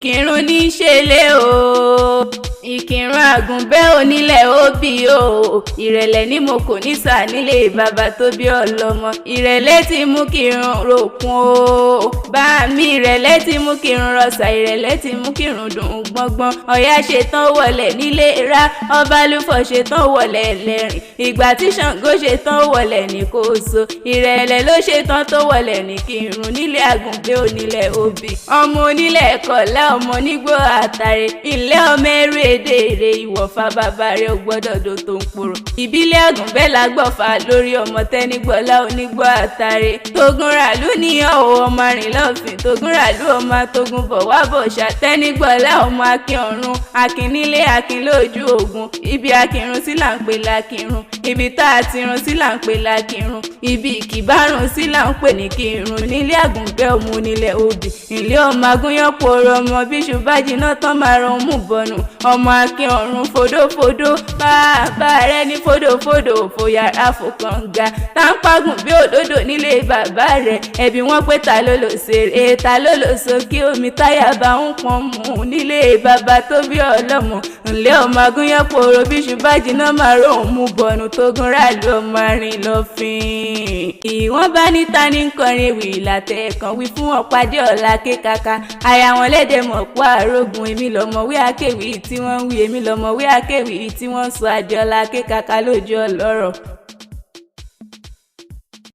Ìkírun ní í ṣe lé o, ìkírun àgùnbẹ́ onílẹ̀ òbí o. Ìrẹ̀lẹ̀ ni mo kò ní sà nílé bàbá tó bí ọlọ́mọ. Ìrẹ̀lẹ̀ ti mú kírun ròkun o bá mi, ìrẹ̀lẹ̀ ti mú kírun rọ̀ṣà, ìrẹ̀lẹ̀ ti mú kírun dùn gbọ́ngbọ́n. Ọ̀yá ṣetán wọlé nílé ra, Ọbalúfọ̀ ṣetán wọlé lẹ́rìn, ìgbà tí Ṣàngó ṣetán wọlé ní Kóso. Ìrẹ̀lẹ̀ ló ṣetán tó wọlé ní kírun nílé àgùnbẹ́ onílẹ̀ òbí. Ọmọ onílẹ̀ kọ̀lá, ọmọ onígbò àtàrẹ, ilé ọmọ ẹrú èdè èrè ìwọ̀fà bàbá rẹ̀ ò gbọ́dọ̀ dò tó ń pòrò. Ìbílẹ̀ àgùnbẹ́ làgbọ̀fà lórí ọmọ tẹ́nigbọ́lá onígbò àtàrẹ. Tógúnràlú níyàn o, ọmọ arìnlọ́fìn tógúnràlú, ọmọ tógun bọ̀ wá bọ̀ ṣá tẹ́nigbọ́lá, ọmọ akin ọ̀run, akin nílé, akin lójú ogun. Ibi akírun sí là ń pè lákírun, ibi tá a ti run sí là ń pè lákírun, ibi ìkìbárun sí là ń pè ní kírun. Nílé àgùnbẹ́ ọmọ onílẹ̀ òbí, ilé ọmọ agúnyán pòrò, ọmọ bíṣu bá jiná tán máa ran mú bọnu. Ọmọ akin ọ̀run fodófodó, bàbá rẹ ní fodófodó fòyàrá fòkànga táǹpàgùn bí òdòdó nílé bàbá rẹ. Ẹbí wọn pé ta ló lò ṣeré, ta ló lò sókè omi táyà bá ń pọn mú nílé bàbá tó bí ọlọ́mọ. Ńlẹ́ ọmọ agúnyán pòrò, bíṣu bá jiná máa ròhùn mú bọnu. Tógún ràlú ọmọ arìn lọ́fìn. Ìwọ́n bá níta ní kọrin ewì ìlàtẹ̀ kan wí fún ọ̀pádé ọ̀la kékaka aya wọn lẹ́dẹ̀ mọ̀ pọ̀ àrógùn. Èmi lọ́mọwé akéwì tí wọ́n ń wí, èmi lọ́mọwé akéwì tí wọ́n ń sọ, Adéọlá kékaka lójú ọlọ́rọ̀.